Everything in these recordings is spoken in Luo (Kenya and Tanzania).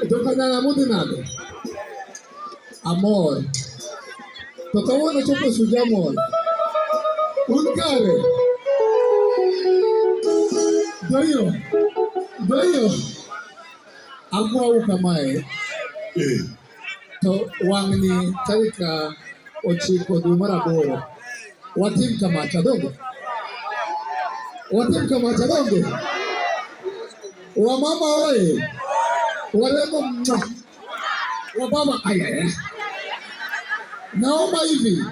Jokanyanya mudhi nade? Amor. To kawuono chopo Shujaa Mall. Un kare? Doyo. Doyo. Akwau kamae. To wang'ni tarik 9 dwe mar 8. Watim kamacha donge? Watim kamacha donge? Wamama oye! Warembo mwa! Wababa ayaya! Naomba hivi,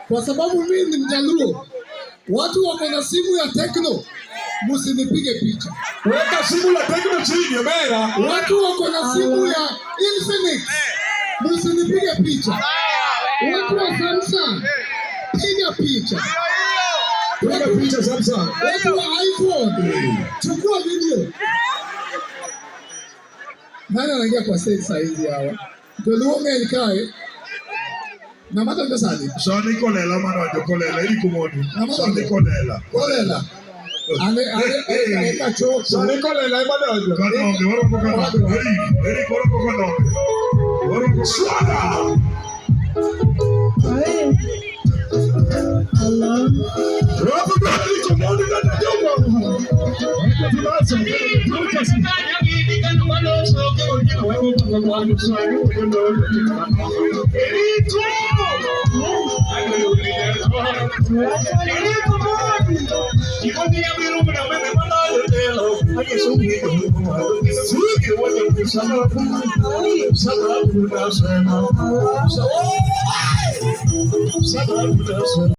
kwa sababu mimi ni Mjaluo, watu wako na simu ya Tecno, msinipige picha. Weka simu ya Tecno chini, omera. Watu wako na simu ya Infinix, msinipige picha. Watu wa Samsung, piga picha. Piga picha Samsung. Watu wa iPhone, chukua video. Nani anaingia kwa stage saa hizi hawa? Joluo ng'eny kae. Ng'ama donjo sani? Sani kolela manonjo kolela eri kumondi. Sani kolela. Kolela. Ane ane ane kachopo. Sani kolela ema donjo. Kanonge waromo kanonge. Eri eri waromo kanonge. Waromo swaga. Wapo eri kumondi kata jomo.